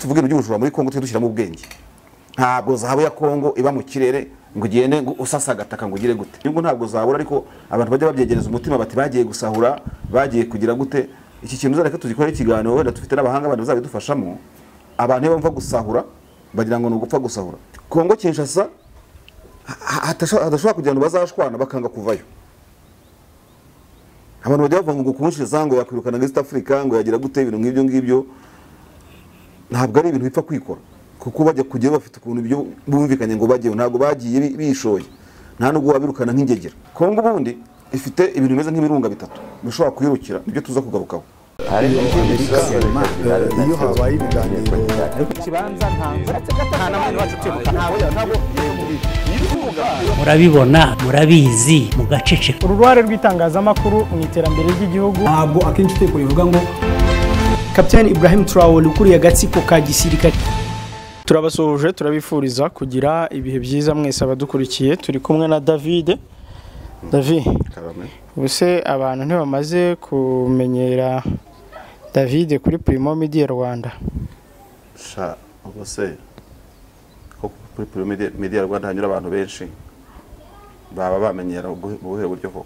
Nituvuge ibintu by'ubujura muri Kongo tujye dushyiramo ubwenge. Ntabwo zahabu ya Kongo iba mu kirere ngo ugende ngo usasa agataka ngo ugire gute. Nubwo ntabwo zabura, ariko abantu bajya babyegereza umutima bati bagiye gusahura, bagiye kugira gute. Iki kintu uzareka tugikore ikiganiro, wenda dufite n'abahanga bandi bazabidufashamo. Abantu iyo bumva gusahura bagira ngo ni ugupfa gusahura. Kongo Kinshasa hadashobora kugira ngo bazashwana bakanga kuvayo. Abantu bajya bavuga ngo kunshiriza ngo yakwirukana East Africa ngo yagira gute, ibintu nk'ibyo ngibyo ntabwo ari ibintu bipfa kwikora, kuko bajya kujya bafite ukuntu ibyo bumvikanye ngo bagiye, ntabwo bagiye bishoye, nta nubwo wabirukana nk'ingegera. Kongo ubundi ifite ibintu bimeze nk'ibirunga bitatu bishobora kwirukira, nibyo tuza kugarukaho. Iyo habaye ibiganiro murabibona, murabizi, mugaceceka. Uruhare rw'itangazamakuru mu iterambere ry'igihugu. Ntabwo akenshi itegeko rivuga ngo Captain Ibrahim Traore ukuriye agatsiko ka gisirikare. Turabasuhuje, turabifuriza kugira ibihe byiza mwese abadukurikiye. Turi kumwe na David. David, ubuse abantu ntibamaze kumenyera David kuri Primo Media Rwanda? Sha, ubuse ko kuri Primo Media Rwanda hanyura abantu benshi baba bamenyera ubuhe buryo koko?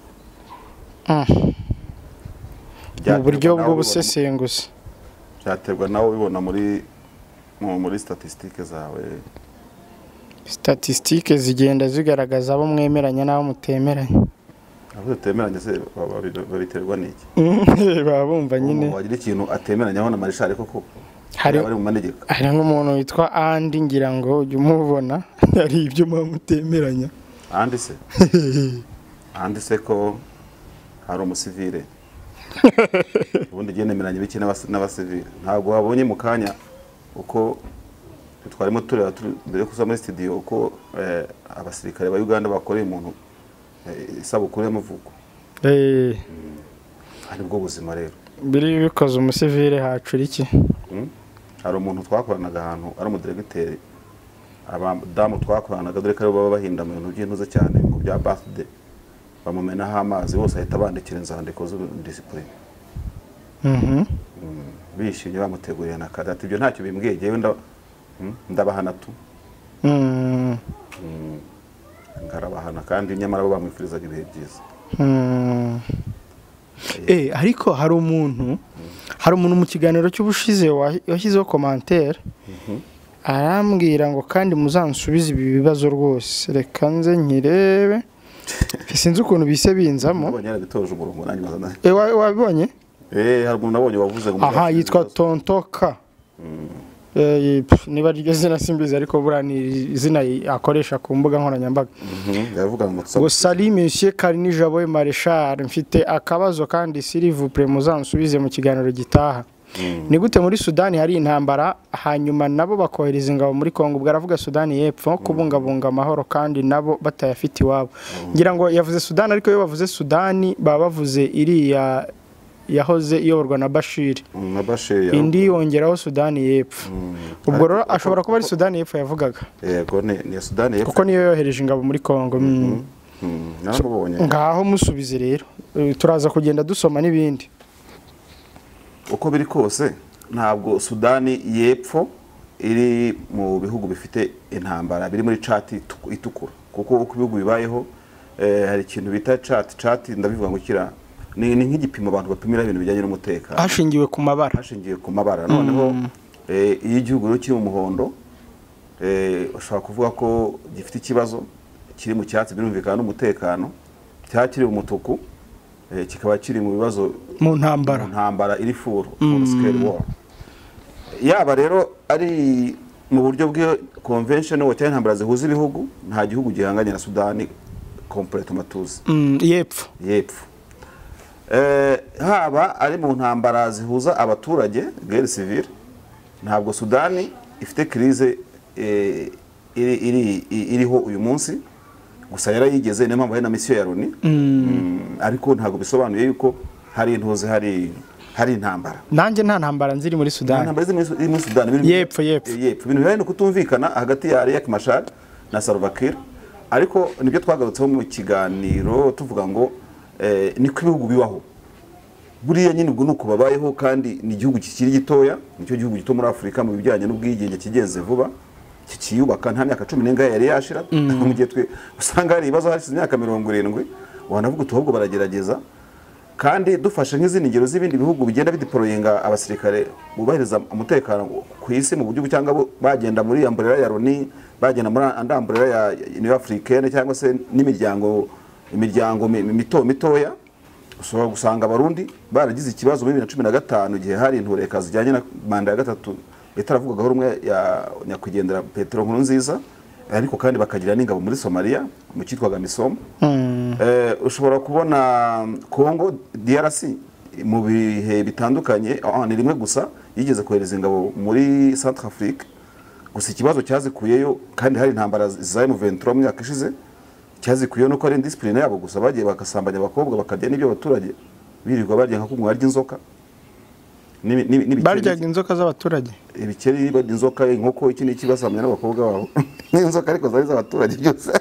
Mu buryo bw'ubusesenguzi byaterwa nawe ubibona muri statistique zawe. Statistique zigenda zigaragaza abo mwemeranya n'abo mutemeranya. Abo tutemeranya se babiterwa n'iki? Baba bumva nyine wagira ikintu atemeranyaho na Marshal koko. Hari hari nk'umuntu witwa Andy, ngira ngo ujye umubona ari ibyo mutemeranya. Andy se? Andy se ko hari umusivile. Ubundi giye nemeranya bike n'abasivile. Ntabwo wabonye mu kanya uko twarimo tureba mbere yo kuza muri studio uko abasirikare ba Uganda bakoreye umuntu isabukuru y'amavuko. Ari bwo buzima rero. Biri bikoze umusivile hacura iki? Hari umuntu twakoranaga ahantu ari umudirecteur, abadamu twakoranaga dore ko baba bahinda mu bintu by'intuze cyane ngo bya birthday, bamumenaho amazi bose ahita bandikira inzandiko z'indiscipline. Bishimye bamuteguriye na kadati, ibyo ntacyo bimbwiye jewe ndabahana tu. Ngarabahana kandi nyamara bo bamwifurizaga ibihe byiza. Ariko hari umuntu mu kiganiro cy'ubushize washyizeho commentaire arambwira ngo kandi muzansubize ibi bibazo rwose, reka nze nkirebe. Sinzi ukuntu bise binzamo. Nabonye yarabitoje umurongo nanjye mazana. Wabibonye? Hari umuntu nabonye wavuze ngo aha yitwa Tontoka. Niba iryo zina simbizi ariko buriya ni izina akoresha ku mbuga nkoranyambaga. Yavuga ngo Salut Monsieur Karinijabo Marshal, mfite akabazo kandi s'il vous plaît muzansubize mu kiganiro gitaha. Ni gute muri Sudani hari intambara hanyuma nabo bakohereza ingabo muri Kongo? Ubwo aravuga Sudani y'Epfo kubungabunga amahoro kandi nabo batayafite iwabo. Ngira ngo yavuze Sudani, ariko iyo bavuze Sudani baba bavuze iriya yahoze iyoborwa na Bashir. Na Bashir indi yongeraho Sudani y'Epfo. Ubwo rero ashobora kuba ari Sudani y'Epfo yavugaga. Yego ni Sudani y'Epfo kuko niyo yohereje ingabo muri Kongo. Naramubonye. Ngaho musubize rero, turaza kugenda dusoma n'ibindi. Uko biri kose ntabwo Sudani y'Epfo iri mu bihugu bifite intambara biri muri chat itukura, kuko uko ibihugu bibayeho hari ikintu bita chat ndabivuga ngo kira ni nk'igipimo abantu bapimira ibintu bijyanye n'umutekano hashingiwe ku mabara. Hashingiwe ku mabara. Noneho iyo igihugu rero kiri mu muhondo ushobora kuvuga ko gifite ikibazo, kiri mu cyatsi birumvikana n'umutekano, cyakiri kiri mu mutuku kikaba kiri mu bibazo mu ntambara iri full scale war. Yaba rero ari mu buryo bw'iyo convention cyangwa intambara zihuza ibihugu, nta gihugu gihanganye na Sudani complètement tuzi. Yepfo. Haba ari mu ntambara zihuza abaturage guerre civile, ntabwo Sudani ifite crise iriho uyu munsi, gusa yarayigeze niyo mpamvu hari na mission ya Loni. Ariko ntabwo bisobanuye yuko hari intuze hari intambara. Nanjye nta ntambara nziri muri Sudani. Nta ntambara ziri muri Sudani. Yepfo. Ibintu bihari no kutumvikana hagati ya Riek Machar na Salva Kiir, ariko nibyo twagarutseho mu kiganiro tuvuga ngo niko ibihugu bibaho. Buriya nyine ubwo nuko babayeho, kandi ni igihugu kikiri gitoya, nicyo gihugu gito muri Afurika mu bijyanye n'ubwigenge kigenze vuba, kikiyubaka, nta myaka 10 n'ingahe yari yashira. Mu gihe twe usanga hari ibibazo hashize imyaka 70, wanavuga uti ahubwo baragerageza. Kandi dufashe nk'izindi ngero z'ibindi bihugu bigenda bideployinga abasirikare bubahiriza umutekano ku isi mu buryo cyangwa bagenda muri umbrella ya Loni, bagenda muri umbrella ya Union Africaine cyangwa se n'imiryango imiryango mito mitoya, ushobora gusanga Abarundi baragize ikibazo muri 2015 igihe hari intureka zijyanye na manda ya 3 itaravugagaho rumwe ya nyakwigendera Petero Nkurunziza, ariko kandi bakagira n'ingabo muri Somalia mu cyitwaga Misom. Ushobora kubona Congo DRC mu bihe bitandukanye, ni rimwe gusa yigeze kohereza ingabo muri Centrafrique, gusa ikibazo cyazikuyeyo kandi hari intambara za M23 mu myaka ishize, cyazikuyeyo nuko ari indiscipline yabo gusa, bagiye bakasambanya abakobwa bakarya n'ibyo abaturage birirwa barya nka kumwe barya inzoka, baryaga inzoka z'abaturage, ibikeri, barya inzoka, inkoko, iki n'iki, basambanya n'abakobwa babo n'inzoka ariko zari z'abaturage byose.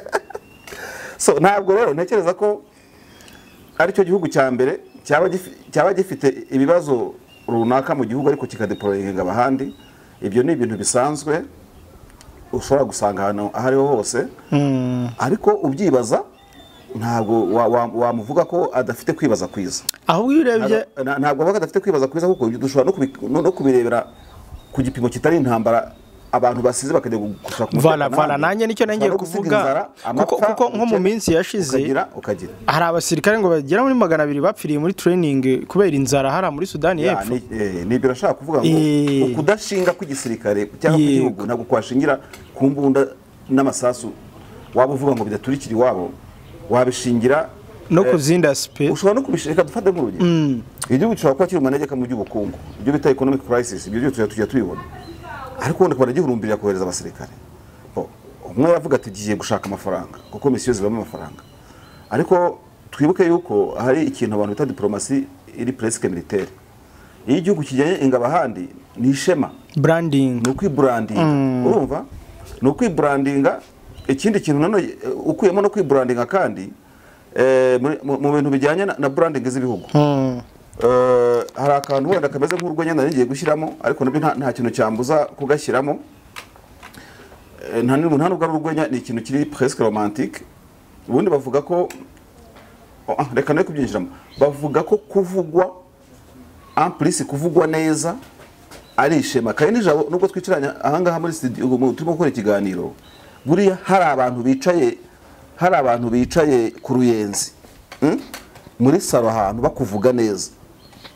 So ntabwo rero ntekereza ko ari cyo gihugu cya mbere cyaba gifite ibibazo runaka mu gihugu ariko kikadeployinga abahandi. Ibyo ni ibintu bisanzwe ushobora gusanga ahantu aho ariho hose, ariko ubyibaza ntabwo wamuvuga ko adafite kwibaza kwiza. Ahubwo iyo urebye ntabwo avuga adafite kwibaza kwiza, kuko dushobora no kubirebera ku gipimo kitari intambara abantu basize bakajya gushaka umutekano. Voilà, nanjye nicyo nangiye kuvuga, kuko nko mu minsi yashize hari abasirikare ngo bagera muri 200 bapfiriye muri training kubera inzara hara muri Sudani y'Epfo. Ni ibyo nashaka kuvuga ngo ukudashinga kw'igisirikare cyangwa kw'igihugu ntabwo kwashingira ku mbunda n'amasasu waba uvuga ngo bidaturikira iwabo, wabishingira no ku zindi aspect. Ushobora no kubishirika. Dufate nk'urugero, igihugu gishobora kuba kiri mu manegeka mu by'ubukungu, ibyo bita economic crisis, ibyo byose tujya tubibona, ariko ubundi kubara gihurumbirira kohereza abasirikare. Umwe yavuga ati giye gushaka amafaranga kuko misiyo zibamo amafaranga, ariko twibuke yuko hari ikintu abantu bita diplomasi iri presque militaire. Iyo igihugu kijyanye ingabo ahandi ni ishema, branding, ni ukwibrandinga. Urumva, ni ukwibrandinga. Ikindi kintu nanone ukuyemo no kwibrandinga kandi mu bintu bijyanye na branding z'ibihugu, hari akantu wenda kameze nk'urwenya nari ngiye gushyiramo, ariko nabyo nta kintu cyambuza kugashyiramo. Nta nubwo ari urwenya, ni ikintu kiri presque romantique. Ubundi bavuga ko, reka nawe kubyinjiramo, bavuga ko kuvugwa en plus kuvugwa neza ari ishema. Kandi nijabo nubwo twicaranye ahangaha muri studio turimo gukora ikiganiro, buriya hari abantu bicaye ku Ruyenzi muri saro ahantu bakuvuga neza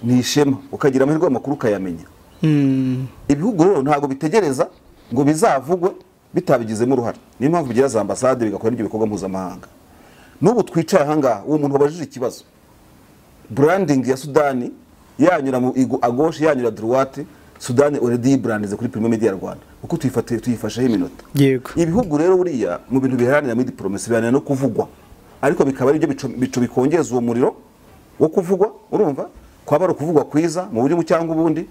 ni ishema, ukagira amahirwe amakuru ukayamenya. Ibihugu rero ntabwo bitegereza ngo bizavugwe bitabigizemo uruhare, niyo mpamvu bigira za ambasade bigakora ibyo bikorwa mpuzamahanga. N'ubu twicaye ahangaha, uwo muntu wabajije ikibazo, branding ya Sudani yanyura mu à gauche yanyura droite, Sudani already brandize kuri Primo Media Rwanda, uko tuyifasheho iminota. Yego. Ibihugu rero buriya mu bintu biharanira muri diplomasi biharanira no kuvugwa, ariko bikaba ari byo bico bikongeza uwo muriro wo kuvugwa. Urumva kwaba ari ukuvugwa kwiza mu buryo cyangwa ubundi,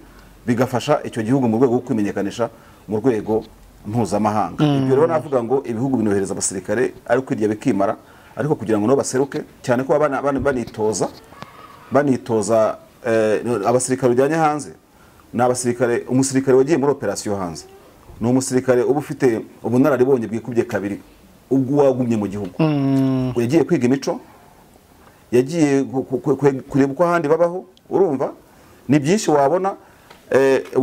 bigafasha icyo gihugu mu rwego rwo kwimenyekanisha mu rwego mpuzamahanga. Ibyo rero navuga ngo ibihugu binohereza abasirikare ariko irya bikimara, ariko kugira ngo nabo baseruke cyane ko abana banitoza abasirikare ujyanye hanze ni abasirikare. Umusirikare wagiye muri operation hanze ni umusirikare uba ufite ubunararibonye bwikubye kabiri ubwo wagumye mu gihugu. Yagiye kwiga imico, yagiye kureba uko ahandi babaho. Urumva ni byinshi wabona.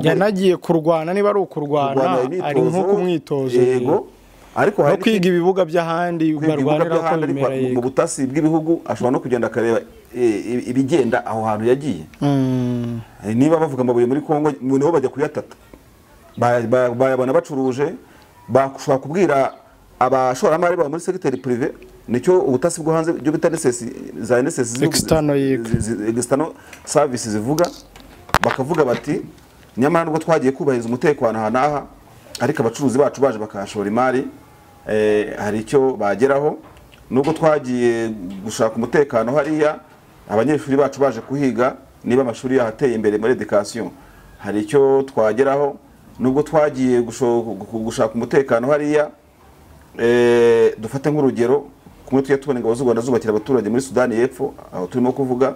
Yanagiye kurwana, niba ari ukurwana ari nko kumwitozo, yego, ariko hari kwiga ibibuga by'ahandi barwanira ko bimera mu butasi bw'ibihugu, ashobora no kugenda akareba ibigenda aho hantu yagiye. Niba bavuga amabuye muri Kongo niho bajya kuyatata, bayabona bacuruje, bashobora kubwira abashoramari baba muri secteur privé, nicyo ubutasi bwo hanze byo bita za NSS external services zivuga, bakavuga bati nyamara nubwo twagiye kubahiriza umutekano aha n'aha, ariko abacuruzi bacu baje bakahashora imari, hari icyo bageraho. Nubwo twagiye gushaka umutekano hariya, abanyeshuri bacu baje kuhiga, niba amashuri yahateye imbere muri education hari icyo twageraho. Nubwo twagiye gushaka umutekano hariya, dufate nk'urugero kumwe tujya tubona ingabo z'u Rwanda zubakira abaturage muri Sudani y'Epfo, aho turimo kuvuga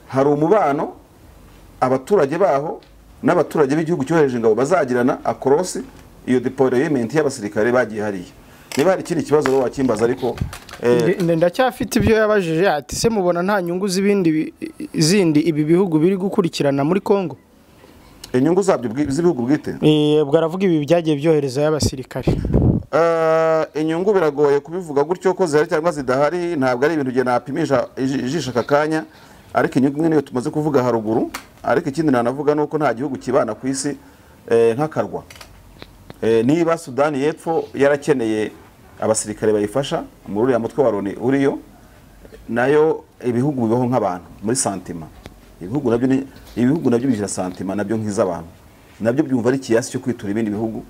Hari umubano abaturage baho n'abaturage b'igihugu cyohereje ingabo bazagirana across iyo deployment y'abasirikare bagiye hariya. Niba hari ikindi kibazo rero wakimbaza, ariko Ndacyafite ibyo yabajije ati se mubona nta nyungu z'ibindi zindi ibi bihugu biri gukurikirana muri Kongo? Inyungu zabyo z'ibihugu bwite? Ubwo aravuga ibi byagiye byohereza y'abasirikare. Inyungu biragoye kubivuga gutyo ko zihari cyangwa zidahari, ntabwo ari ibintu gihe napimisha ijisho aka kanya, ariko inyungu imwe niyo tumaze kuvuga haruguru. Ariko ikindi nanavuga nuko nta gihugu kibana ku isi nk'akarwa. Niba Sudani y'Epfo yarakeneye abasirikare bayifasha muri uriya mutwe wa Loni uriyo, nayo ibihugu bibaho nk'abantu muri santima. Ibihugu nabyo bigira santima nabyo nk'iz'abantu, nabyo byumva ari ikiyasi cyo kwitura ibindi bihugu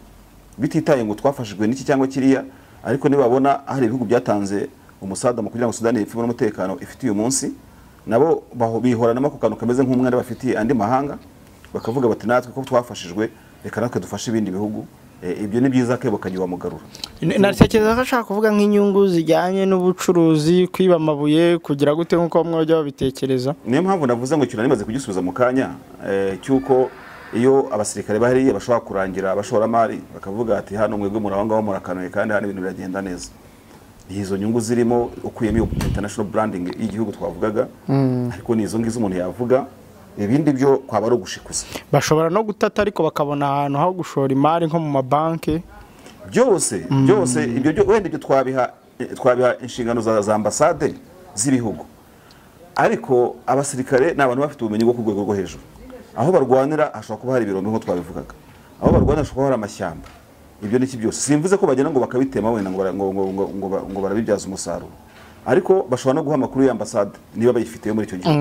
bititaye ngo twafashijwe n'iki cyangwa kiriya. Ariko nibabona hari ibihugu byatanze umusada mu kugira ngo Sudani y'Epfo ibone umutekano ifite uyu munsi, nabo bihoranamo ako kantu kameze nk'umwenda bafitiye andi mahanga, bakavuga bati natwe ko twafashijwe reka natwe dufashe ibindi bihugu. Ibyo ni byiza kebo kagiwa mugarura. Natekereza ko ashaka kuvuga nk'inyungu zijyanye n'ubucuruzi, kwiba amabuye, kugira gute nkuko bamwe bajya babitekereza. Niyo mpamvu navuze ngo ikintu nimaze kugisubiza mu kanya cyuko iyo abasirikare bahariye bashobora kurangira abashoramari bakavuga ati hano mwebwe muri aho ngaho murakanuye kandi hano ibintu biragenda neza. Izo nyungu zirimo ukuyemo iyo international branding y'igihugu twavugaga, ariko nizo ngizo umuntu yavuga, ibindi byo kwaba ari ugushikuza. Bashobora no gutata ariko bakabona ahantu ho gushora imari nko mu mabanki. Byose byose ibyo wenda ibyo twabiha inshingano za ambasade z'ibihugu, ariko abasirikare ni abantu bafite ubumenyi bwo ku rwego rwo hejuru. Aho barwanira hashobora kuba hari ibirombe nko twabivugaga, aho barwanira hashobora kuba hari amashyamba. Ibyo n'iki byose simvuze ko bagenda ngo bakabitema wenda ngo barabibyaza umusaruro, ariko bashobora no guha amakuru ya ambasade niba bayifite muri icyo gihe.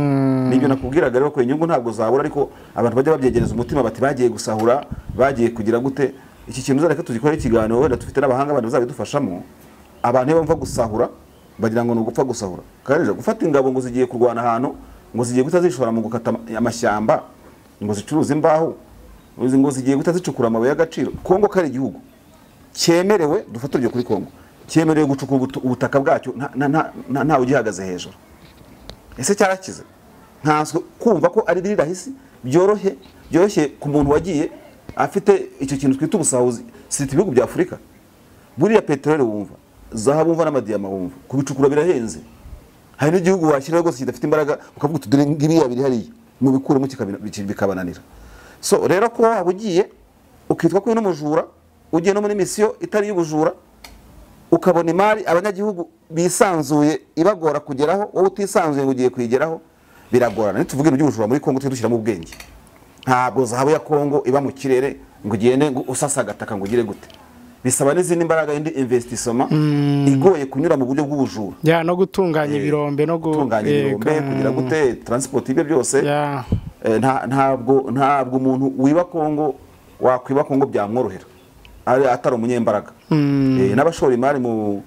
Nibyo nakubwiraga rero ko inyungu ntabwo zabura, ariko abantu bajya babyegereza umutima bati bagiye gusahura, bagiye kugira gute. Iki kintu uzareka tugikore ikiganiro wenda dufite n'abahanga abantu bazabidufashamo. Abantu iyo bamva gusahura bagira ngo ni ugupfa gusahura, kandi gufata ingabo ngo zigiye kurwana ahantu, ngo zigiye guta zishora mu gukata amashyamba, ngo zicuruze imbaho, ngo zigiye guta zicukura amabuye y'agaciro. Kongo kari igihugu cyemerewe, dufate urugero kuri Kongo, cyemerewe gucukura ubutaka bwacyo nta ugihagaze hejuru. Ese cyarakize? Ntanswe kumva ko ari biri rahisi byorohe byoroshye ku muntu wagiye afite icyo kintu twita ubusahuzi. Sita ibihugu bya Afurika buriya peteroli wumva, zahabu wumva n'amadiyama wumva, kubicukura birahenze. Hari n'igihugu washyiraho rwose kidafite imbaraga ukavuga uti dore ngiriya biri hariya mubikuremo bikabananira. So rero ko waba ugiye ukitwa ko n'umujura, ugiye no muri misiyo itari y'ubujura, ukabona imari abanyagihugu bisanzuye ibagora kugeraho, wowe utisanzuye ngo ugiye kuyigeraho, biragorana. Nituvuge ibintu by'ubujura muri Kongo tujye dushyiramo ubwenge. Ntabwo zahabu ya Kongo iba mu kirere ngo ugende ngo usasa agataka ngo ugire gute. Bisaba n'izindi mbaraga, indi investissement igoye kunyura mu buryo bw'ubujura. Ya no gutunganya ibirombe no gutunganya ibirombe kugira gute transport ibyo byose. Ntabwo umuntu wiba Kongo wakwiba Kongo byamworohera ari atari umunyembaraga. N'abashora imari mu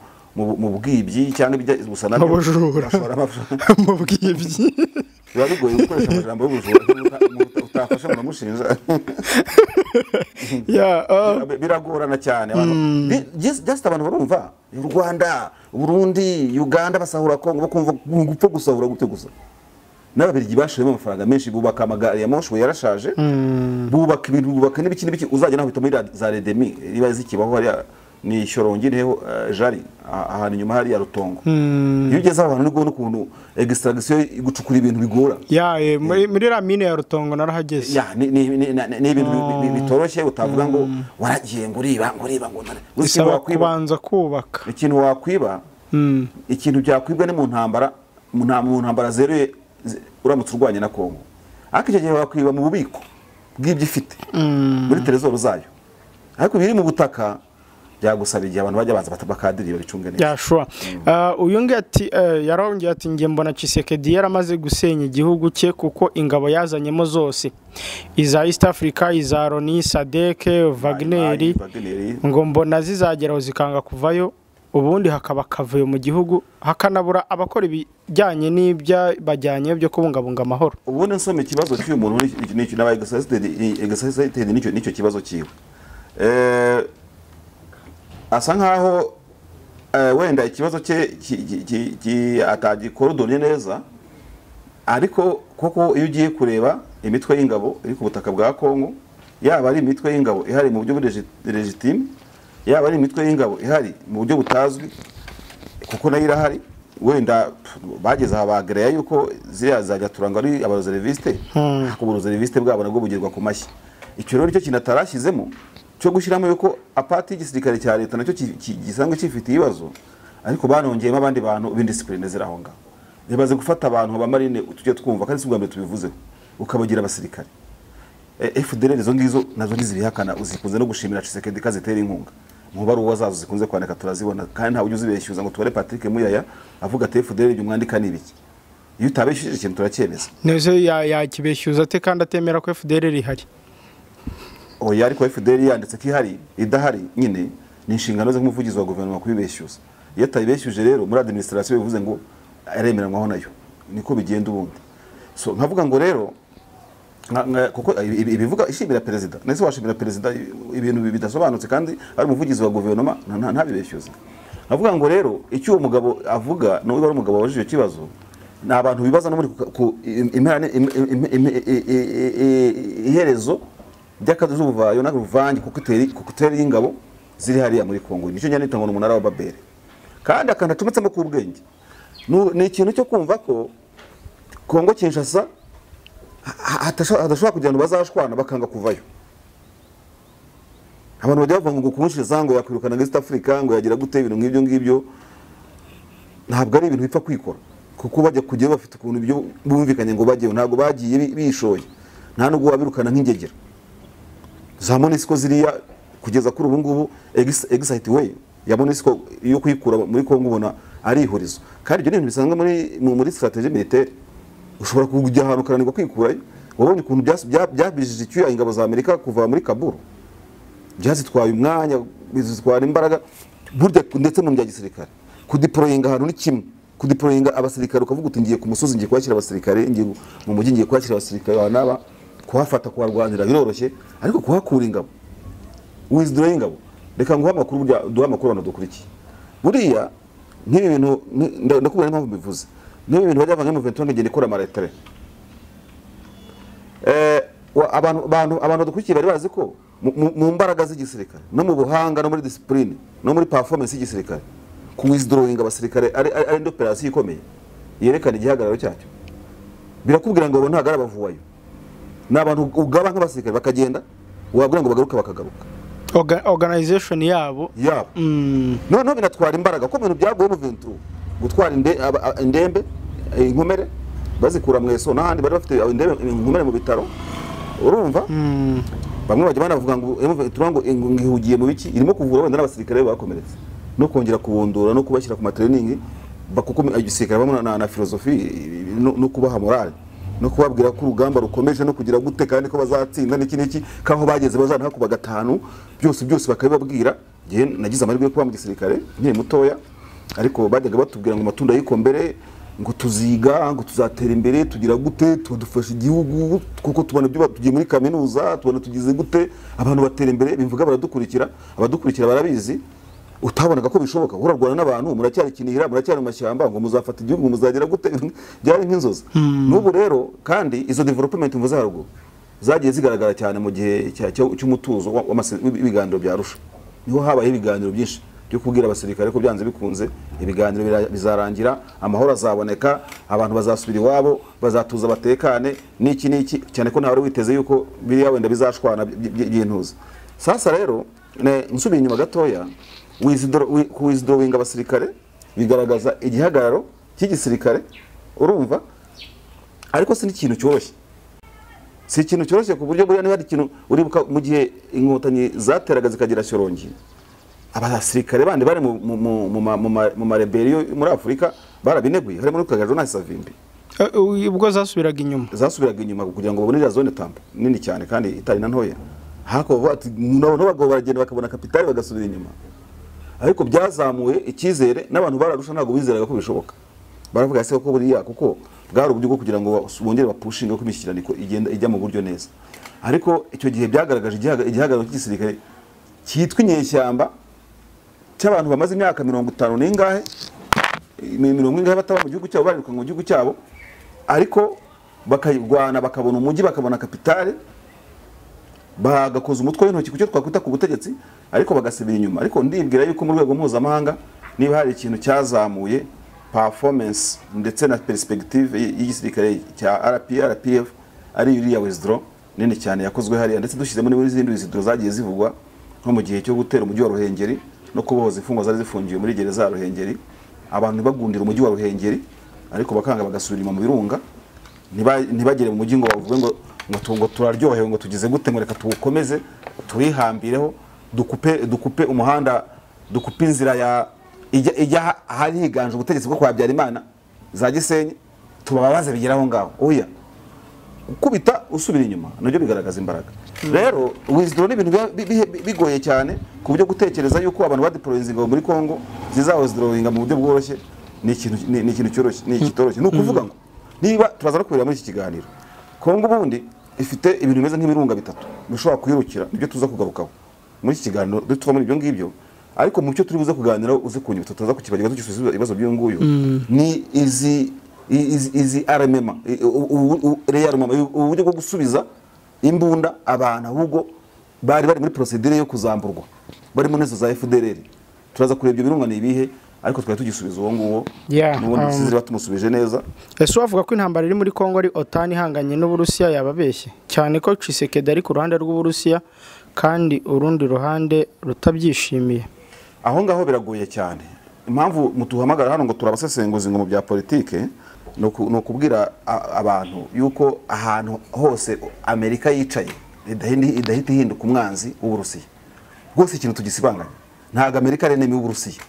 bwibyi cyangwa ibijya gusa nabyo mu bwibyi biba bigoye gukoresha amajambo y'ubujura utafasha muramushinja. Biragorana cyane. Just abantu barumva u Rwanda, Burundi, Uganda basahura Kongo bakumva gupfa gusahura gute gusa. N'ababirigi bashiremo amafaranga menshi bubaka amagare ya moshi yarashaje, bubaka ibintu, bubaka n'ibiki n'ibiki. Uzajya naho bita muri za Redemi riba zikibaho hariya ni Shyorongi niho Jari ahantu inyuma hari ya Rutongo. Iyo ugeze aho hantu nibwo n'ukuntu extraction gucukura ibintu bigora. Muri la mine ya Rutongo narahageze. Ni ibintu bitoroshye utavuga ngo waragiye ngo uriba ngo uriba ngo bisaba kubanza kubaka. Ikintu wakwiba, ikintu byakwibwa ni mu ntambara, mu ntambara zeruye uramutse urwanye na Kongo. Ariko icyo gihe wakwiba mu bubiko bw'ibyo ifite muri trésor zayo, ariko biri mu butaka byagusaba igihe abantu bajya banza bakadiriye babicunge neza. Yashua uyu ngi ati yarongeye ati nge mbona Tshisekedi yaramaze gusenya igihugu cye kuko ingabo yazanyemo zose iza East Africa, iza Loni, SADC, Wagner, ngo mbona zizageraho zikanga kuvayo, ubundi hakaba kavuyo mu gihugu, hakanabura abakora ibijyanye n'ibya bajyanye byo kubungabunga amahoro. Ubundi nsoma ikibazo cy'uyu muntu n'icyo nabaye excited n'icyo kibazo cyiwe. Asa nkaho wenda ikibazo cye atagikorodonye neza, Ariko koko iyo ugiye kureba imitwe y'ingabo iri ku butaka bwa Kongo, yaba ari imitwe y'ingabo ihari mu buryo légitime, yaba ari imitwe y'ingabo ihari mu buryo butazwi, kuko nayo irahari, wenda bageze aha bagereya yuko ziriya zajya turanga ari abareserviste, ariko ubureserviste bwabo nabwo bugirwa ku mashyi. Icyo rero nicyo kintu atarashyizemo cyo gushyiramo yuko apati y'igisirikare cya leta nacyo gisanzwe cyifitiye ibibazo, ariko banongeyemo abandi bantu b'indiscipline ziri aho ngaho. Nibaze gufata abantu ba marine tujye twumva kandi si ubwa mbere tubivuzeho, ukabagira abasirikare. FDLR izo ngizo nazo ntizibihakana, uzikunze no gushimira Tshisekedi kazitera inkunga. Mu baruwa zazo zikunze kwandika turazibona, kandi nta ujya uzibeshyuza ngo tubare Patrick Muyaya avuga ati FDLR ibyo mwandika ni ibiki. Iyo utabeshyuje ikintu turacyemeza. Nese yakibeshyuza ate kandi atemera ko FDLR ihari? Oya, ariko FDLR yanditse ko ihari, idahari nyine ni inshingano ze nk'umuvugizi wa guverinoma kubibeshyuza. Iyo atayibeshyuje rero muri administration bivuze ngo aremeranwaho nayo, niko bigenda ubundi. So nkavuga ngo rero kuko ibivuga ishimira perezida, nese washimira perezida ibintu bidasobanutse kandi ari umuvugizi wa guverinoma ntabibeshyuza. Nkavuga ngo rero icyo uwo mugabo avuga, n'ubwo ari umugabo wabajije icyo kibazo, ni abantu bibaza no muri iherezo ry'akazuvayo n'uruvange kuko y'ingabo ziri hariya muri Kongo. Nicyo njya nita ngo ni umunara wa Babeli. Kandi akantu acometsemo k'ubwenge ni ikintu cyo kumva ko Kongo Kinshasa hadashobora kugira ngo bazashwana bakanga kuvayo. Abantu bajya bavuga ngo kumushiza ngo yakwirukana East Africa ngo yagira gute ibintu nk'ibyo ngibyo, ntabwo ari ibintu bipfa kwikora, kuko bajya kujya bafite ukuntu ibyo bumvikanye ngo bagiye, ntabwo bagiye bishoye, nta nubwo wabirukana nk'ingegera za MONUSCO ziriya kugeza kuri ubu ngubu. Excite way ya MONUSCO yo kwikura muri Kongo ubona ari ihurizo, kandi ibyo ni ibintu bisanzwe muri strategie militaire. Ushobora kujya ahantu ukananirwa kwikurayo. Wabonye ukuntu byabijije icyuya ingabo za Amerika kuva muri Kabul, byazitwaye umwanya, bizitwara imbaraga burya, ndetse mu bya gisirikare kudeployinga ahantu ni kimwe, kudeployinga abasirikare ukavuga uti ngiye ku musozi ngiye kwakira abasirikare, ngiye mu mujyi ngiye kwakira abasirikare, n'aba kuhafata kuharwanira biroroshye, ariko kuhakura ingabo, withdraw ingabo. Reka nguhe amakuru, burya duha amakuru abantu dukurikiye. Buriya nk'ibi bintu ndakubwira impamvu mbivuze, nk'ibi bintu bajya bavanga mu 21 ngende ikora amaretere. Abantu dukurikiye bari bazi ko mu mbaraga z'igisirikare no mu buhanga no muri discipline no muri performance y'igisirikare, ku withdrawing abasirikare ari indi operation ikomeye yerekana igihagararo cyacyo. Birakubwira ngo abo ntabwo ari abavuwayo, ni abantu ugaba nk'abasirikare bakagenda, wabwira ngo bagaruka bakagaruka. Organization yabo. Noneho binatwara imbaraga, kuko ibintu byagoye mu 23 gutwara indembe inkomere bazikura mweso n'ahandi bari bafite indembe inkomere mu bitaro, urumva bamwe bajya banavuga ngo M23 ngo ngihugiye mu biki, irimo kuvura wenda n'abasirikare bakomeretse no kongera kubundura no kubashyira ku matraining, kuko igisirikare bamwe na philosophy no kubaha morale no kubabwira ko urugamba rukomeje no kugira gute kandi ko bazatsinda n'iki n'iki, kaho bageze bazana kuba gatanu, byose byose bakabibabwira. Gihe nagize amahirwe yo kuba mu gisirikare nkiri mutoya, ariko bajyaga batubwira ngo matunda yikombere, ngo tuziga, ngo tuzatera imbere, tugira gute, tudufasha igihugu, kuko tubona ibyo tugiye muri kaminuza, tubona tugize gute, abantu batera imbere, bivuga baradukurikira, abadukurikira barabizi. Utabonaga ko bishoboka, urarwana n'abantu muracyari kinihira, muracyari mu mashyamba, ngo muzafata igihugu, muzagira gute, byari nk'inzozi. N'ubu rero kandi izo development mvuze haruguru zagiye zigaragara cyane mu gihe cy'umutuzo w'ibiganiro bya Arusha. Niho habaye ibiganiro byinshi byo kubwira abasirikare ko byanze bikunze ibiganiro bizarangira, amahoro azaboneka, abantu bazasubira iwabo, bazatuza batekane n'iki n'iki, cyane ko ntawe witeze yuko biriya wenda bizashwana by'intuza. Sasa rero nsubiye inyuma gatoya, withdrawing abasirikare bigaragaza igihagararo cy'igisirikare, urumva, ariko si n'ikintu cyoroshye. Si ikintu cyoroshye ku buryo buriya niba ari ikintu uribuka mu gihe inkotanyi zateraga zikagira Shyorongi, abasirikare bandi bari mu mareberiyo muri Afurika barabineguye, harimo n'Ukagaju na Savimbi. Ubwo zasubiraga inyuma, zasubiraga inyuma kugira ngo babone zone tampo nini cyane kandi itari na ntoya. Hako bati nabo bagabo baragenda bakabona kapitali bagasubira inyuma. Ariko byazamuye icyizere n'abantu bararusha, ntabwo bizeraga ko bishoboka. Baravuga ese ko buriya kuko bwari uburyo bwo kugira ngo bongere bapushinge ko imishyikirano igenda ijya mu buryo neza. Ariko icyo gihe byagaragaje igihagararo cy'igisirikare cyitwa inyeshyamba cy'abantu bamaze imyaka 50 n'ingahe, mirongo ingahe bataba mu gihugu cyabo, bariruka mu gihugu cyabo, Ariko bakayirwana bakabona umujyi, bakabona kapitale, bagakoza umutwe w'intoki ku cyo twakwita ku butegetsi, ariko bagasubira inyuma. Ariko ndibwira yuko mu rwego mpuzamahanga niba hari ikintu cyazamuye performance ndetse na perspective y'igisirikare cya RPF ari iriya withdraw nini cyane yakozwe hariya, ndetse dushyizemo n'izindi withdraw zagiye zivugwa nko mu gihe cyo gutera umujyi wa Ruhengeri no kubohoza imfungwa zari zifungiwe muri gereza ya Ruhengeri. Abantu bagundira umujyi wa Ruhengeri ariko bakanga bagasubira inyuma mu birunga, ntibagere mu mujyi ngo bavuge ngo turaryohewe, ngo tugize gute, ngo reka tuwukomeze tuwihambireho, dukupe umuhanda, dukupe inzira ya ijya ahari higanje ubutegetsi bwo kwa Habyarimana za Gisenyi, tubababaze bigeraho ngaho. Oya, gukubita usubira inyuma nabyo bigaragaza imbaraga. Rero withdraw ni ibintu bigoye cyane ku buryo gutekereza yuko abantu badeployinze ingabo muri Congo zizawithdrawinga mu buryo bworoshye ni ikintu cyoroshye, ni kitoroshye. Ni ukuvuga ngo niba turaza no kubira muri iki kiganiro, Congo ubundi ifite ibintu bimeze nk'ibirunga bitatu bishobora kuyirukira, nibyo tuza kugarukaho muri iki kiganiro dutuva muri ibyo ngibyo. Ariko mu cyo turi buze kuganiraho uze kunyibutsa tutaza kukibagirwa tugisubiza ibibazo by'uyu nguyu, ni izi RMM, uburyo bwo gusubiza imbunda abantu ahubwo bari muri procedure yo kuzamburwa, bari mu ntezo za FDLR. Turaza kureba ibyo birunga ni ibihe, ariko twari tugisubiza uwo nguwo n'ubundi sinzi batumusubije neza. Ese wavuga ko intambara iri muri Congo ari OTAN ihanganye n'Uburusiya yababeshye cyane ko Tshisekedi ari ku ruhande rw'Uburusiya kandi urundi ruhande rutabyishimiye? Aho ngaho biragoye cyane. Impamvu mutuhamagara hano ngo turabasesenguza ngo mu bya politike ni ukubwira abantu yuko ahantu hose Amerika yicaye idahita ihinduka umwanzi w'Uburusiya. Rwose ikintu tugisibanganya, ntabwo Amerika ari enemy w'Uburusiya,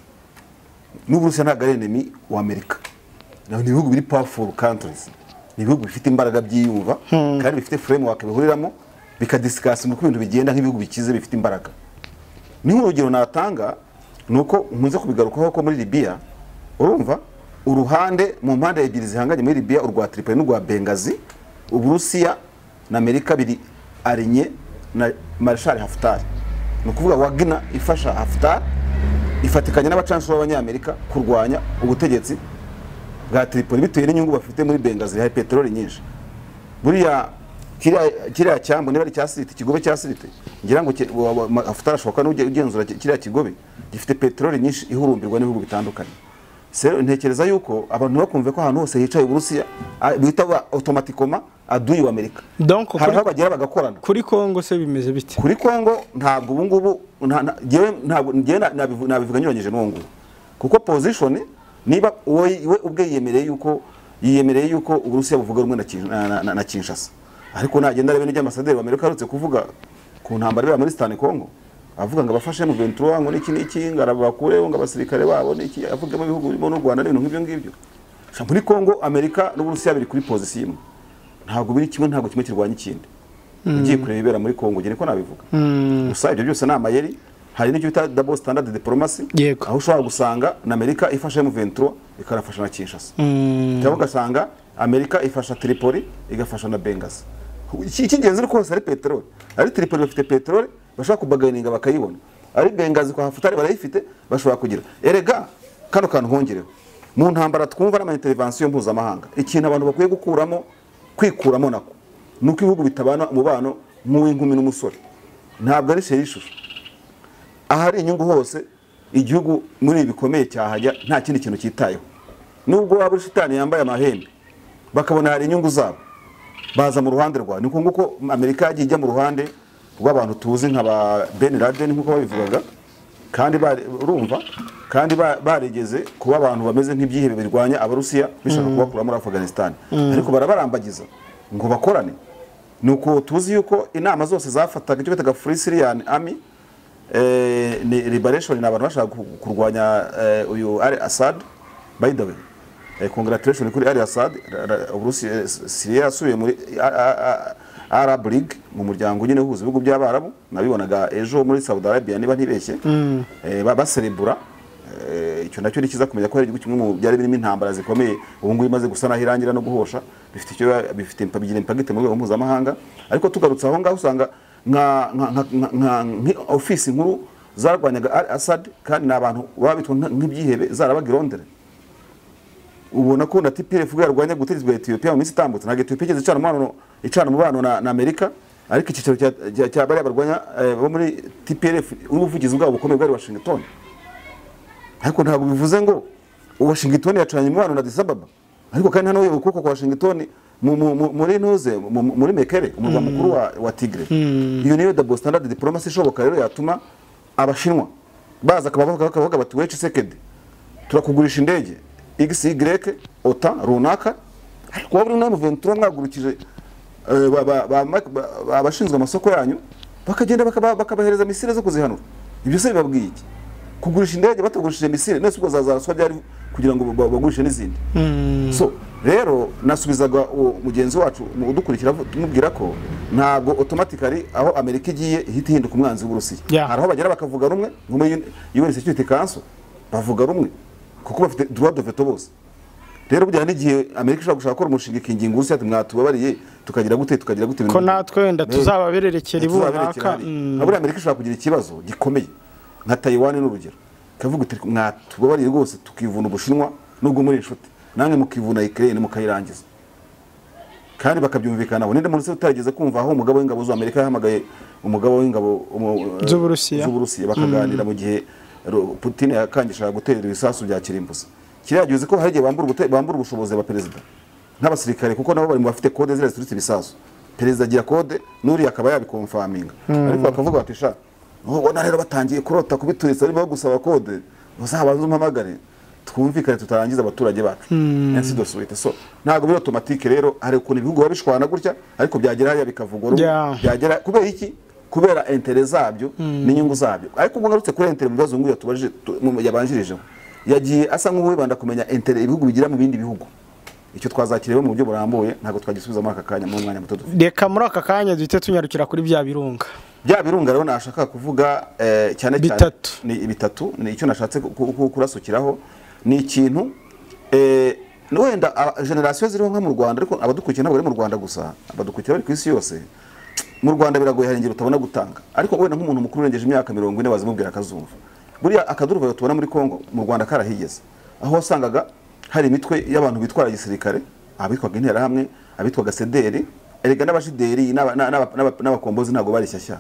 n'Uburusiya ntabwo ari enemy wa Amerika. Ni ibihugu biri powerful countries, ni ibihugu bifite imbaraga byiyumva kandi bifite framework bihuriramo bikadiscuss uko ibintu bigenda nk'ibihugu bikize bifite imbaraga. Ni nk'urugero natanga nuko nkunze kubigarukaho ko muri Libya, urumva uruhande mu mpande ebyiri zihanganye muri Libya, urwa Tripoli n'urwa Benghazi, Uburusiya na Amerika biri arinye na Marshal Haftar. Ni ukuvuga Wagner ifasha Haftar ifatikanya n'abacanshuro b'Abanyamerika kurwanya ubutegetsi bwa Tripoli bitewe n'inyungu bafite muri Benghazi, hari peteroli nyinshi. Buriya kiriya cyambu niba ari cya Sirte, ikigobe cya Sirte, ngira ngo Haftar ashoboka n'ugenzura kiriya kigobe gifite peteroli nyinshi ihurumbirwa n'ibihugu bitandukanye. Sero ntekereza yuko abantu bakumve ko ahantu hose hicaye Uburusiya bita automaticoma aduyi wa Amerika. Donc hari aho bagera bagakorana. Kuri Congo se bimeze bite? Kuri Congo ntabwo ubu ngubu ntabwo ngewe nabivuga nyuranyije n'uwo nguwo, kuko position niba we ubwe yiyemereye yuko Uburusiya buvuga rumwe na Kinshasa, ariko nagenda arebe n'ibyo ambasaderi wa Amerika arutse kuvuga ku ntambara ibera muri Sudani Congo, avuga ngo abafashe mu 23 ngo niki niki ngo arabakureho ngo abasirikare babo niki, avuga mu bihugu birimo n'u Rwanda n'ibintu nk'ibyo ngibyo. Muri Congo Amerika n'Uburusiya biri kuri position imwe, ntabwo biri kimwe, ntabwo kimwe kirwanya ikindi. Ugiye kureba ibera muri Congo nge niko nabivuga. Gusa ibyo byose ni amayeri. Hari n'icyo bita double standard diplomacy, aho ushobora gusanga na Amerika ifashe mu 23 ikarafasha na Kinshasa, cyangwa ugasanga Amerika ifasha Tripoli igafasha na Benghazi. Icy'ingenzi ni kose ari peteroli, ari Tripoli bafite peteroli bashobora kubaganinga bakayibona, ari Benghazi kwa Haftar barayifite bashobora kugira. Erega kano kantu hongereho mu ntambara twumva n'ama intervention mpuzamahanga, ikintu abantu bakwiye gukuramo kwikuramo nako nuko ibihugu bitabana umubano nk'uw'inkumi n'umusore, ntabwo ari sheri ishusho. Ahari inyungu hose igihugu muri bikomeye cyahajya nta kindi kintu cyitayeho, nubwo waba uri shitani yambaye amahembe bakabona hari inyungu zabo baza mu ruhande rwa. Niko nguko Amerika yagiye ijya mu ruhande rw'abantu tuzi nka ba Ben Laden nkuko babivugaga, kandi urumva kandi barigeze kuba abantu bameze nk'ibyihebe birwanya Abarusiya bishaka kubakura muri Afghanistan, ariko barabarambagiza ngo bakorane. Nuko tuzi yuko inama zose zafataga icyo bitaga Free Syrian Army, ni liberation, ni abantu bashaka kurwanya uyu Ali Assad. By the way, congratulations kuri Ali Assad, Uburusiya Syria yasubiye muri Arab League, mu muryango nyine uhuza ibihugu by'Abarabu. Nabibonaga ejo muri Saudi Arabia niba ntibeshye, baserebura. Icyo nacyo ni kiza kumenya ko hari igihugu kimwe mu byari birimo intambara zikomeye ubu ngubu imaze gusa naho irangira no guhosha, bifite icyo bifite bigira impact mu rwego mpuzamahanga. Ariko tugarutse aho ngaho usanga nka office nkuru zarwanyaga Al Assad, kandi ni abantu baba bitwa nk'ibyihebe zarabaga i Londres. Ubona ko na TPLF yarwanya gutegerezwa bwa Ethiopia mu minsi itambutse, ntabwo Ethiopia igeze icana umubano na Amerika, ariko icyicaro cya bariya barwanya bo muri TPLF ubuvugizi bwabo bukomeye bwari Washington. Ariko ntabwo bivuze ngo Washington yacanye umubano na Addis Ababa, ariko kandi hano ukuboko kwa Washington muri ntuze muri Mekere, umurwa mukuru wa Tigre. Iyo niyo double standard diplomacy ishoboka rero yatuma Abashinwa baza bakavuga bati we Tshisekedi turakugurisha indege XY OTA runaka, ariko waba uri na M23 mwagurukije abashinzwe amasoko yanyu bakagenda bakabahereza misile zo kuzihanura. Ibyo se bibabwiye iki? Kugurisha indege batagurishije misile nese ubwo zazaraswa byari kugira ngo bagurishe n'izindi. So rero nasubizaga mugenzi wacu udukurikira tumubwira ko ntabwo automatically aho Amerika igiye ihita ihinduka umwanzi w'Uburusiya. Hari aho bagera bakavuga rumwe nko muri UN Security Council bavuga rumwe kuko bafite droit de veto bose. Rero burya n'igihe Amerika ishobora gushaka gukora umushinga ikinginga Uburusiya ati mwatubabariye tukagira gute ko natwe wenda tuzababererekera ibunaka. Buriya Amerika ishobora kugira ikibazo gikomeye nka Taiwan n'urugero, ikavuga iti mwatubabariye rwose tukivuna Ubushinwa nubwo muri inshuti namwe mukivuna Ukraine mukayirangiza, kandi bakabyumvikanaho. Ninde muntu se utarigeze kumva aho umugabo w'ingabo z'Amerika yahamagaye umugabo w'ingabo z'Uburusiya bakaganira mu gihe Putin yakangishaga gutera ibisasu bya kirimbuzi? Kiriya gihe ko hari igihe bambura ubushobozi ba perezida nk'abasirikare, kuko nabo bari mu bafite kode ziriya ziturutse ibisasu. Perezida agira kode n'uriya akaba yabikonfaminga, ariko bakavuga bati sha ubona rero batangiye kurota kubituritsa barimo gusaba kode, uzabanze umpamagare twumvikane tutarangiza abaturage bacu. Ainsi de suite. So ntabwo biri automatique rero, hari ukuntu ibihugu babishwana gutya ariko byagera hariya bikavugwa rumwe, byagera kubera iki? Kubera intérêt zabyo n'inyungu zabyo. Ariko ubwo ngarutse kuri intérêt mu bibazo nguyu yatubajije yabanjirijeho, yagiye asa nk'uwibanda kumenya intérêt ibihugu bigira mu bindi bihugu. Icyo twazakireba mu buryo burambuye ntabwo twagisubiza muri aka kanya, mu mwanya muto dufite. Reka muri aka kanya duhite tunyarukira kuri bya birunga. Bya birunga rero nashaka kuvuga cyane cyane ni bitatu, ni icyo nashatse kurasukiraho. Ni ikintu wenda generation ziriho nka mu Rwanda, ariko abadukurikiye ntabwo bari mu Rwanda gusa, abadukurikiye bari ku isi yose. Mu Rwanda biragoye, hari ingero utabona gutanga, ariko wenda nk'umuntu mukuru urengeje imyaka 40 wazimubwira akazumva. Buriya akaduruvayo tubona muri Kongo, mu Rwanda karahigeze, aho wasangaga hari imitwe y'abantu bitwara gisirikare, abitwaga Interahamwe, abitwaga Sederi, erega n'abashideri n'abakombozi ntabwo bari shyashya.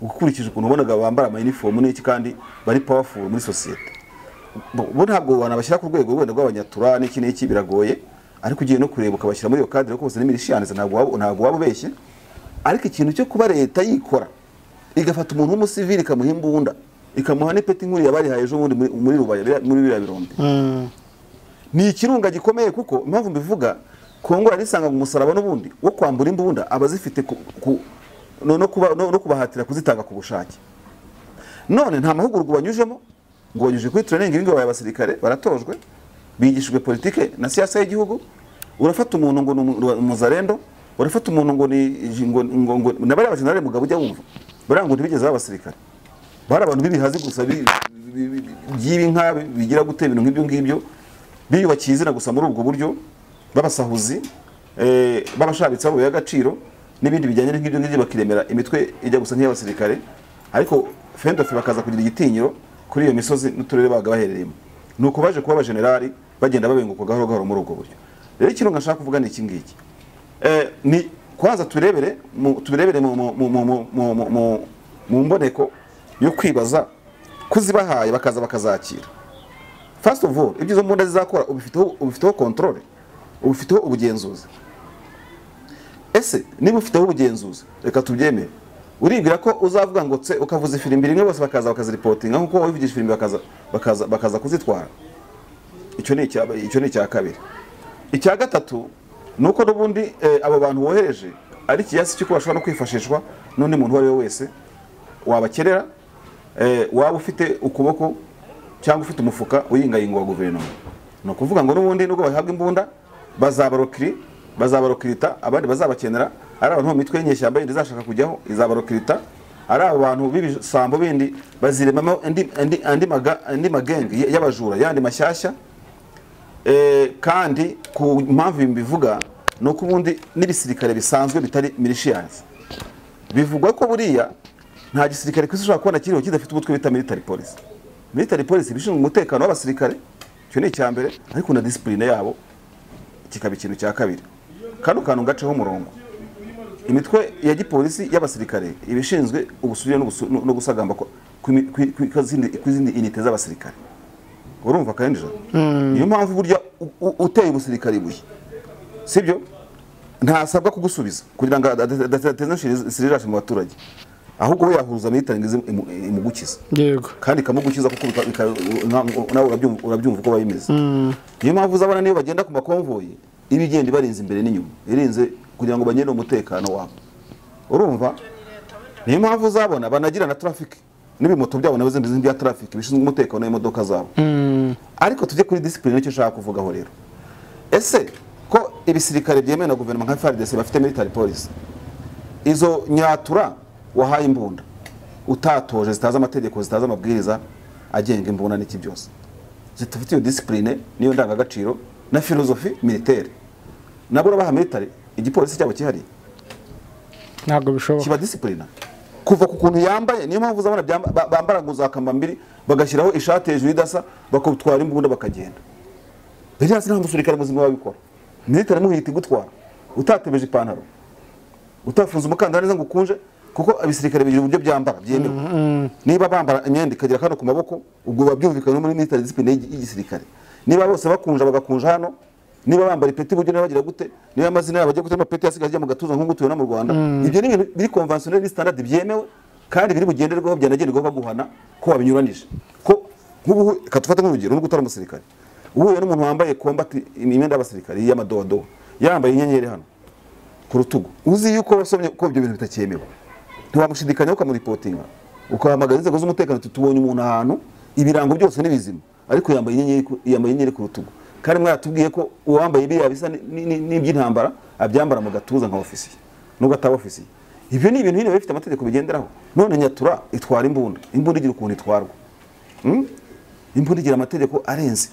Ukurikije ukuntu ubonaga bambara ama uniform n'iki kandi bari powerful muri societe. Bo ntabwo wanabashyira ku rwego wenda rw'abanyatura n'iki n'iki biragoye, ariko ugiye no kureba ukabashyira muri iyo cadre ko bose ni milicians, ntabwo waba ubeshye. Ariko ikintu cyo kuba leta yikora igafata umuntu w'umusivili ikamuha imbunda, ikamuha n'ipeti nkuru yabarihaye ejo bundi muri Rubaya muri biriya birombe, ni ikirunga gikomeye. Kuko impamvu mbivuga, Kongo yarisanga mu musaraba n'ubundi wo kwambura imbunda abazifite no kubahatira kuzitanga ku bushake. None nta mahugurwa banyujemo ngo banyuje kuri training y'ingabo y'abasirikare, baratojwe, bigishijwe politike na siasa y'igihugu. Urafata umuntu ngo ni umuzarendo, urafata umuntu ngo ni ngo nabari abajenerali mugabo ujya wumva bari ngo ntibigeze abasirikare, bari abantu b'ibihazi gusa by'ibinka bigira gute ibintu nk'ibyo ngibyo, biyubakiye izina gusa muri ubwo buryo, babasahuzi babashabitse abo y'agaciro n'ibindi bijyanye n'ibyo ngibyo, bakiremera imitwe ijya gusa nk'iy'abasirikare, ariko fendofe bakaza kugira igitinyiro kuri iyo misozi n'uturere baga baherereyemo. Nuko baje kuba abajenerali bagenda babenguka gahoro gahoro muri ubwo buryo. Rero ikintu ngashaka kuvuga ni iki ngiki, ni kwanza turebere mu mboneko yo kwibaza kuzibahaye bakaza bakazakira. First of all, ibyo izo mbunda zizakora ubifiteho control, ubifiteho ubugenzuzi. Ese niba ufiteho ubugenzuzi, reka tubyemere, uribwira ko uzavuga ngo tse ukavuza ifirimbi rimwe bose bakaza bakaziripotinga nkuko wabivugisha ifirimbi bakaza kuzitwara? Icyo ni icya kabiri. Icya gatatu nuko n'ubundi abo bantu wohereje ari kiyasi cy'uko bashobora no kwifashishwa n'undi muntu uwo ari we wese wabakerera, waba ufite ukuboko cyangwa ufite umufuka uyingayingo wa guverinoma. Ni ukuvuga ngo n'ubundi nubwo bahabwa imbunda bazabarokirita, abandi bazabakenera ari abantu mu mitwe y'inyeshyamba yindi izashaka kujyaho izabarokirita, ari abantu b'ibisambo bindi baziremamo andi magenge y'abajura yandi mashyashya. Kandi ku mpamvu mbivuga ni uko ubundi n'ibisirikare bisanzwe bitari militias, bivugwa ko buriya nta gisirikare ku isi ushobora kubona kiriho kidafite umutwe bita military police. Military police ishinzwe umutekano w'abasirikare, Icyo ni icya mbere, ariko na discipline yabo kikaba ikintu cya kabiri. Kano kantu gaceho umurongo, imitwe ya gipolisi y'abasirikare ibishinzwe ubusugire no gusagamba kw'izindi inite z'abasirikare. Urumva kandi niyo mpamvu burya uteye umusirikare ibuye, sibyo, ntasabwa kugusubiza kugira ngo adateza sirirashe mu baturage, ahubwo we yahuza military imugukiza. Yego, kandi ikamugukiza kuko nawe urabyumva uko bayimeze. Niyo mpamvu uzabona niyo bagenda ku makonvoyi ibigenda ibarinze imbere n'inyuma, irinze kugira ngo bagende umutekano wabo. Urumva niyo mpamvu uzabona banagira na traffic n'ibimoto byabo nazo zindi bya traffic bishinzwe umutekano w'imodoka zabo. Ariko tujye kuri discipline, nicyo nshaka kuvugaho rero. Ese ko ibisirikare byemewe na guverinoma nka FARDC bafite military police, izo nyatura wahaye imbunda utatoje, zitazi amategeko, zitazi amabwiriza agenga imbunda n'iki byose, zitafite iyo discipline niyo ndangagaciro na philosophie militaire, nabo urabaha military igipolisi cyabo kihari? Ntabwo bishoboka. Kiba discipline kuva ku kuntu yambaye. Niyo mpamvu uzabona bambara ngo za kambambiri, bagashyiraho ishati hejuru idasa, bakutwara imbunda bakagenda. Biriya nta musirikare muzima wabikora. Military muhita igutwara utatebeje ipantaro, utafunze umukandara neza ngo ukunje, kuko abisirikare bigira uburyo byambara byemewe. Niba bambara imyenda ikagira kano ku maboko, ubwo babyumvikana muri military discipline y'igisirikare. Niba bose bakunja bagakunja hano, niba bambara ipeti buryo bagira gute, niba amazina yabo bagiye gute, amapeti yasigaye ajya mu gatuza nk'uko tubona mu Rwanda. Ibyo ni ibintu biri conventionnel, standard, byemewe kandi biri bugenderwaho, byanagenderwaho baguhana ko wabinyuranije. Ko nk'ubu katufata nk'urugero, n'ubwo utari umusirikare, uhuye n'umuntu wambaye combat imyenda y'abasirikare y'amadodo, yambaye inyenyeri hano ku rutugu, uzi yuko wasomye ko ibyo bintu bitakemewe, ntiwamushidikanya ukamuripotinga, ukahamagara inzego z'umutekano, tubonye umuntu ahantu ibirango byose ni bizima ariko yambaye inyenyeri ku rutugu, kandi mwaratubwiye ko uwambaye biriya bisa n'iby'intambara abyambara mu gatuza nka ofisiye nubwo ataba ofisiye. Ibyo ni ibintu nyine bifite amategeko bigenderaho. None nyatura itwara imbunda, imbunda igira ukuntu itwarwa, imbunda igira amategeko arenze.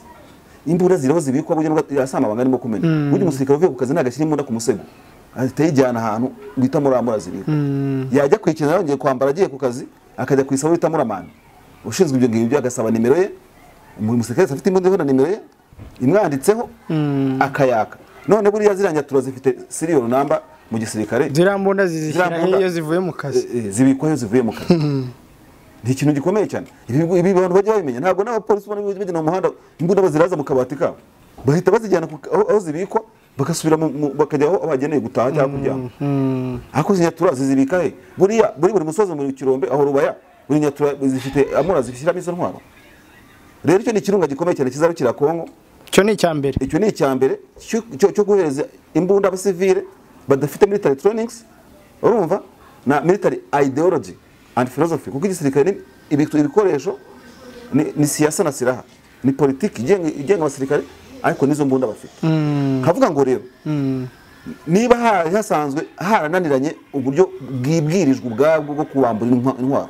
Imbunda ziriho zibikwa buryo yasama abanga arimo kumena. Buryo umusirikare uvuye ku kazi ntagashyira imbunda ku musego, ahita ayijyana ahantu bita muramura zibikwa. Yajya kwikina yongeye kwambara agiye ku kazi, akajya ku isabo bita muramani ushinzwe ibyo ngibyo, agasaba nimero ye. Umusirikare afite imbunda iriho na nimero ye imwanditseho, akayaka. None buriya ziriya nyatura zifite serial number mu gisirikare, ziriya mbunda zizishyira iyo zivuye mu kazi, zibikwa iyo zivuye mu kazi. Ni ikintu gikomeye cyane. Ibi abantu bajya babimenya. Ntabwo n'abapolisi ubona bagenda mu muhanda imbunda baziraza mu kabati kabo, bahita bazijyana aho zibikwa, bagasubira bakajya aho bageneye gutaha cyangwa kuryama. Ariko izi nyatura zizibika he? Buriya buri musozi mu Kirombe aho Rubaya, buri nyatura zifite amura zishyiramo izo ntwaro. Rero icyo ni ikirunga gikomeye cyane kizarukira Kongo. Icyo ni icyambere. Icyo ni icyambere cyo guhereza imbunda abasivile badafite military trainings, urumva, na military ideology and philosophy, kuko igisirikare ni ibikoresho, ni siyasa na silaha, ni politiki igenga abasirikare, ariko nizo mbunda bafite. Kavuga ngo rero niba hasanzwe harananiranye uburyo bwibwirijwe ubwabwo bwo kubambura intwaro,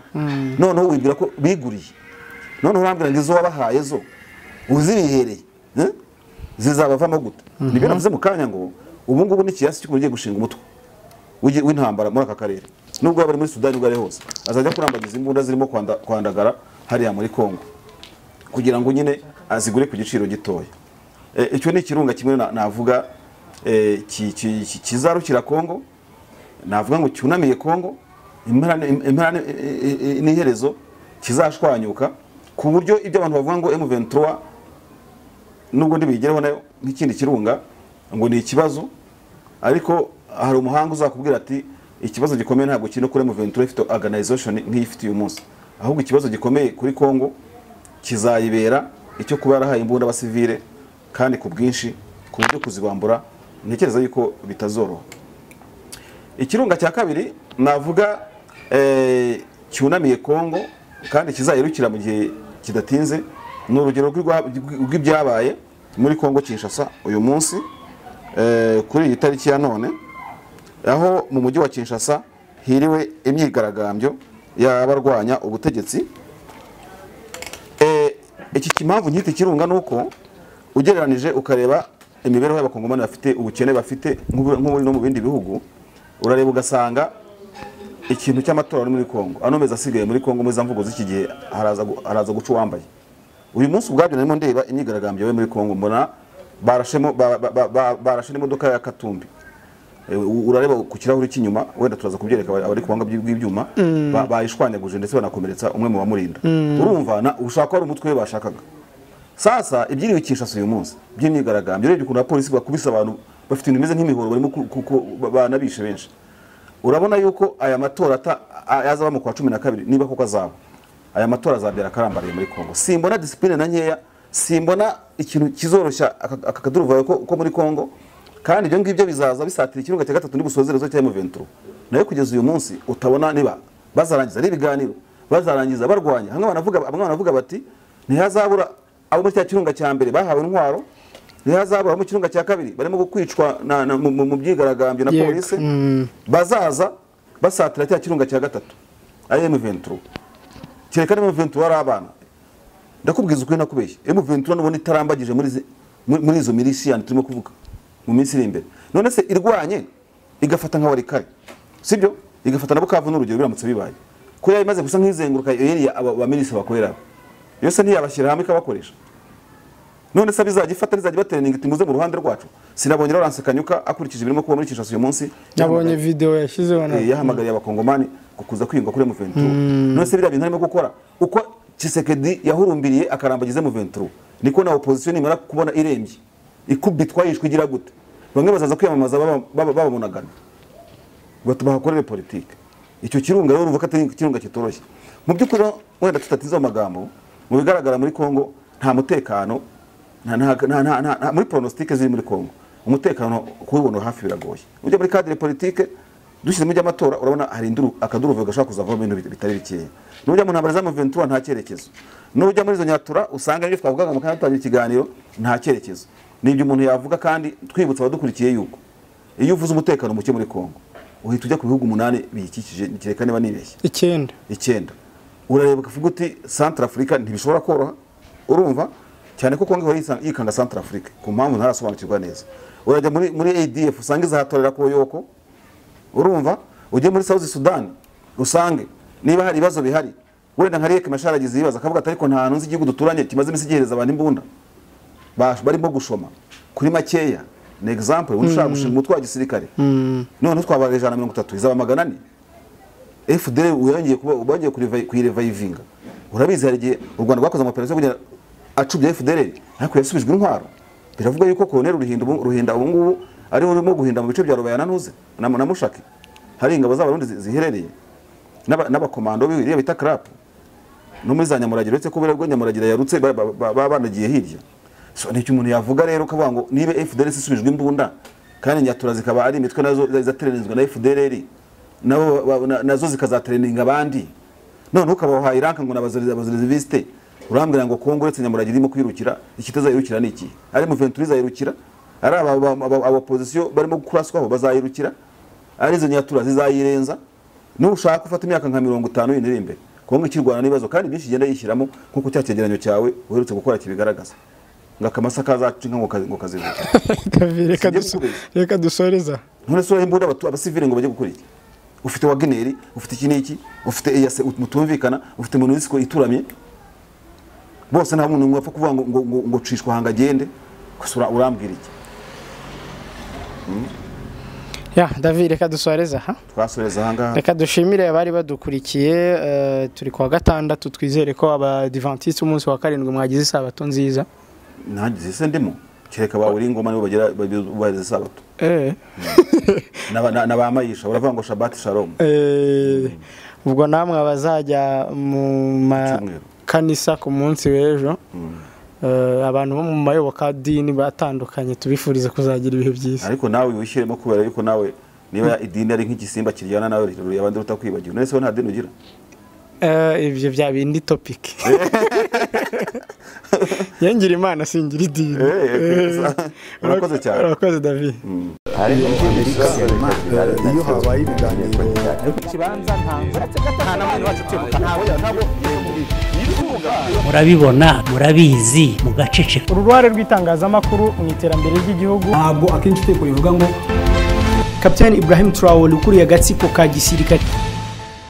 noneho wibwira ko biguriye, noneho urambwira ngo izo wabahaye zo uzibihereye zizabavamo gute? Nibyo navuze mu kanya ngo ubu ngubu ni kiyasi cy'umuntu ugiye gushinga umutwe w'intambara muri aka karere, nubwo bari muri Sudani ubwo ari hose, azajya kurambagiza imbunda zirimo kwandagara hariya muri Kongo kugira ngo nyine azigure ku giciro gitoya. Icyo ni ikirunga kimwe navuga kizarukira Kongo, navuga ngo cyunamiye Kongo, impera n'iherezo kizashwanyuka, ku buryo ibyo abantu bavuga ngo M23 nubwo ndibigereho nayo nk'ikindi kirunga ngo ni ikibazo, ariko hari umuhanga uzakubwira ati ikibazo gikomeye ntabwo kiri no kuri M23 ifite organization nk'iyifite uyu munsi, ahubwo ikibazo gikomeye kuri Kongo kizayibera icyo kuba yarahaye imbunda abasivile kandi ku bwinshi, ku buryo kuzibambura ntekereza yuko bitazoroha. Ikirunga cya kabiri navuga cyunamiye Kongo kandi kizayirukira mu gihe kidatinze ni urugero rw'ibyabaye muri Kongo Kinshasa uyu munsi, kuri iyi tariki ya none, aho mu mujyi wa Kinshasa hiriwe imyigaragambyo y'abarwanya ubutegetsi. Iki kimpamvu nkiti kirunga nuko ugereranije ukareba imibereho y'abakongomani bafite, ubukene bafite nk'uburi no mu bindi bihugu, urareba ugasanga ikintu cy'amatora muri Kongo ano meza asigaye muri Kongo muri za mvugo z'iki gihe haraza guca uwambaye. Uyu munsi ubwabyo narimo ndeba imyigaragambyo yo muri Kongo, mbona barashemo barashe n'imodoka ya Katumbi. Urareba ku kirahuri cy'inyuma, wenda turaza kubyereka abari kubanga bw'ibyuma, bayishwanyaguje ndetse banakomeretsa umwe mu bamurinda. Urumva ushaka ko ari umutwe we bashakaga. Sasa ibyiriwe Kinshasa uyu munsi by'imyigaragambyo, urebye ukuntu abapolisi bakubise abantu bafite ibintu bimeze nk'imihoro barimo banabishe benshi. Urabona yuko aya matora yazaba mu kwa 12 niba koko azaba, aya matora azabyara akarambariye muri Kongo. Simbona discipline na nkeya, simbona ikintu kizoroshya aka kaduruvayo ko muri Kongo. Kandi ibyo ngibyo bizaza bisatira ikirunga cya gatatu n'ubusozerezo cya M23. Nayo kugeza uyu munsi utabona niba bazarangiza ari ibiganiro, bazarangiza barwanya. Hamwe banavuga bati ntihazabura abo muri cya kirunga cya mbere bahawe intwaro, ntihazabura mu kirunga cya kabiri barimo gukwicwa mu byigaragambyo na polisi, bazaza basatira cya kirunga cya gatatu ari M23. Kereka M23 ari abana, ndakubwiza ukuri nakubeshye, M23 nubona itarambagije muri izo milisiya turimo kuvuga mu minsi iri imbere. None se irwanye igafata nka Warikare, sibyo? Igafata na Bukavu n'urugero biramutse bibaye, ko yari imaze gusa nk'izenguruka area aba milisi bakorera yose ntiyabashyira hamwe ikabakoresha. None se bizajya ifata bizajya batereninga iti muze mu ruhande rwacu. Sinabonye Laurence Kanyuka akurikije ibirimo kuba muri Kinshasa uyu munsi, nabonye video yashyizeho na yahamagariye abakongomani kukuza kwiyunga kuri M23. None se biriya bintu arimo gukora uko Tshisekedi yahurumbiriye akarambagize M23, niko na opposition nimara kubona irembye ikubitwa yishwe igira gute, bamwe bazaza kwiyamamaza bababonagana ngo bahakorere politike. Icyo kirunga rero urumva ko atari ikirunga kitoroshye mu by'ukuri. Wenda tutatiza amagambo, mu bigaragara muri Kongo nta mutekano, nta muri pronostic ziri muri Kongo umutekano kuwubona hafi biragoye. Ujya muri cadre politique dushyizemo iby'amatora, urabona hari induru akaduruvuga gashaka kuzavamo ibintu bitari bikeya. Nujya mu ntambara za M23 nta cyerekezo, nujya muri izo nyatura usanga ibyo twavugaga mu kanya tutangira ikiganiro nta cyerekezo. Nibyo umuntu yavuga, kandi twibutsa abadukurikiye yuko iyo uvuze umutekano muke muri Kongo uhita ujya ku bihugu 8 biyikikije, kereka niba nibeshye 9. Urareba ukavuga uti Central Africa ntibishobora koroha, urumva cyane ko Kongo yikanga Central Africa ku mpamvu ntarasobanukirwa neza. Urajya muri ADF usanga izahatorera ko yoko, urumva ujye muri South Sudan usange niba hari ibibazo bihari, wenda nka Riek Machar agize ibibazo akavuga ati ariko nta hantu nzi igihugu duturanye kimaze iminsi gihereza abantu imbunda barimo gushoma kuri makeya. Ni example ushaka gushinga umutwe wa gisirikare, none twabara 130 izaba 400. FDL uyongeye kuba ubongeye kuyirevivinga. Urabizi hari igihe u Rwanda rwakoze amaoperation kugira acubye FDL ariko yasubijwe intwaro. Biravuga yuko Colonel Ruhinda ubu ngubu ari urimo guhinda mu bice bya Rubaya na Ntuze na Mushaki, hari ingabo z'abarundi ziherereye n'abakomando b'iriya bita CRAP no muri za Nyamuragira, uretse ko bwo Nyamuragira yarutse babanagiye hirya. So nicyo umuntu yavuga rero kavuga ngo niba FDL isubijwe imbunda kandi nyatura zikaba ari imitwe nazo zaterenizwa na FDLR nabo nazo zikazatereninga abandi, none ukabaha iranka ngo nabazoreza urambwira ngo Kongo uretse Nyamuragira irimo kwirukira, ikitazayirukira ni iki? Ari mu 23 izayirukira, ari aba opposition barimo kuraswaho bazayirukira, ari izo nyatura zizayirenza. Nushaka ufata imyaka nka 50 yindi imbere Kongo ikirwana n'ibibazo kandi byinshi igenda yishyiramo nkuko cya cyegeranyo cyawe uherutse gukora kibigaragaza. Ngakamasa kazaca inka ngo kazivuka. Reka dusoreza. None se imbunda abasivile ngo bajye gukora iki? Ufite Wagner, ufite iki n'iki, ufite EAC mutumvikana, ufite MONUSCO ituramye. Bose nta muntu wapfa kuvuga ngo ngo cishwa hanga agende, kusura urambwira iki? Ya David, reka dusoreza ha? Twasoreza hanga. Reka dushimire abari badukurikiye, turi kwa gatandatu, twizere ko abadiventiste umunsi wa 7 mwagize isabato nziza. Nagize se ndimo kereka bawe ingoma nibo bagira bubahiriza isabato. N'abamayisha baravuga ngo Shabbat Shalom. Ubwo namwe abazajya mu makanisa ku munsi w'ejo, abantu bo mu mayoboka dini batandukanye tubifuriza kuzagira ibihe byiza. Ariko nawe wishyiremo kubera yuko nawe niba idini ari nk'igisimba kiryana nawe abandi utakwibagiwe. None se nta dini ugira? Ibyo bya bindi topic. Yengira Imana singira idini. Urakoze cyane. Urakoze David. Iyo habaye ibiganiro murabibona, murabizi, mugaceceka. Uruhare rw'itangazamakuru mu iterambere ry'igihugu. Ntabwo akenshi itegeko rivuga ngo Captain Ibrahim Traoré ukuriye agatsiko ka gisirikare.